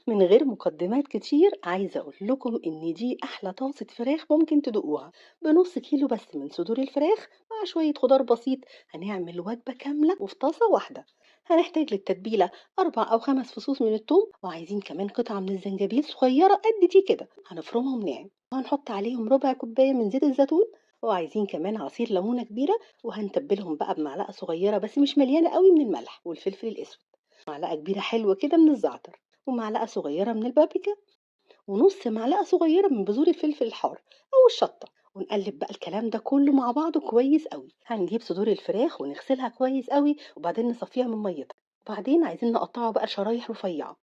من غير مقدمات كتير عايزة أقول لكم إن دي أحلى طاسة فراخ ممكن تدوقوها. بنص كيلو بس من صدور الفراخ مع شوية خضار بسيط هنعمل وجبة كاملة وفي طاسة واحدة. هنحتاج للتتبيلة 4 أو 5 فصوص من الثوم، وعايزين كمان قطعة من الزنجبيل صغيرة قد دي كده هنفرمهم ناعم، وهنحط عليهم ربع كوباية من زيت الزيتون، وعايزين كمان عصير ليمونة كبيرة، وهنتبلهم بقى بمعلقة صغيرة بس مش مليانة قوي من الملح والفلفل الأسود، معلقة كبيرة حلوة كده من الزعتر، ومعلقة صغيرة من البابريكا، ونص معلقة صغيرة من بذور الفلفل الحار أو الشطة. ونقلب بقى الكلام ده كله مع بعضه كويس قوي. هنجيب صدور الفراخ ونغسلها كويس قوي وبعدين نصفيها من ميتها، وبعدين عايزين نقطعه بقى شرايح رفيعة،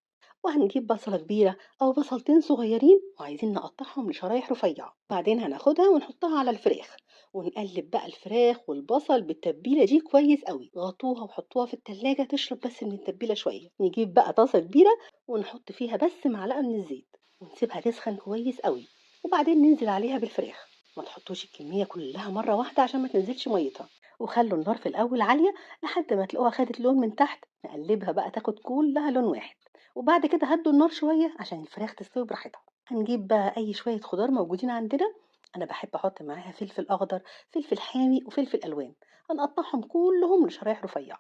وهنجيب بصلة كبيرة أو بصلتين صغيرين وعايزين نقطعهم لشرايح رفيعة، بعدين هناخدها ونحطها على الفراخ، ونقلب بقى الفراخ والبصل بالتتبيلة دي كويس قوي. غطوها وحطوها في التلاجة تشرب بس من التتبيلة شوية. نجيب بقى طاسة كبيرة ونحط فيها بس معلقة من الزيت ونسيبها تسخن كويس قوي، وبعدين ننزل عليها بالفراخ. ما تحطوش الكمية كلها مرة واحدة عشان ما تنزلش ميتها، وخلوا النار في الأول عالية لحد ما تلاقوها خدت لون من تحت. نقلبها بقى تاخد كلها لون واحد، وبعد كده هدوا النار شوية عشان الفراخ تستوي براحتها. هنجيب بقى أي شوية خضار موجودين عندنا، أنا بحب أحط معاها فلفل أخضر، فلفل حامي، وفلفل ألوان، هنقطعهم كلهم لشرايح رفيعة.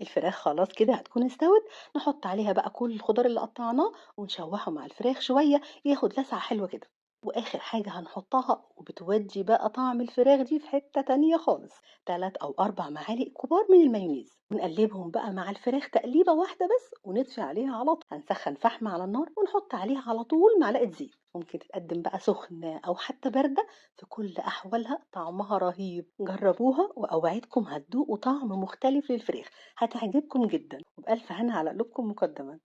الفراخ خلاص كده هتكون استوت، نحط عليها بقى كل الخضار اللي قطعناه ونشوحه مع الفراخ شوية ياخد لسعة حلوة كده. وآخر حاجة هنحطها وبتودي بقى طعم الفراخ دي في حتة تانية خالص، 3 أو 4 معالق كبار من المايونيز، ونقلبهم بقى مع الفراخ تقليبة واحدة بس ونطفي عليها على طول. هنسخن فحم على النار ونحط عليها على طول معلقة زيت. ممكن تتقدم بقى سخنة أو حتى باردة، في كل أحوالها طعمها رهيب. جربوها وأوعدكم هتدوقوا طعم مختلف للفراخ، هتعجبكم جدا، وبألف هنا على قلوبكم مقدما.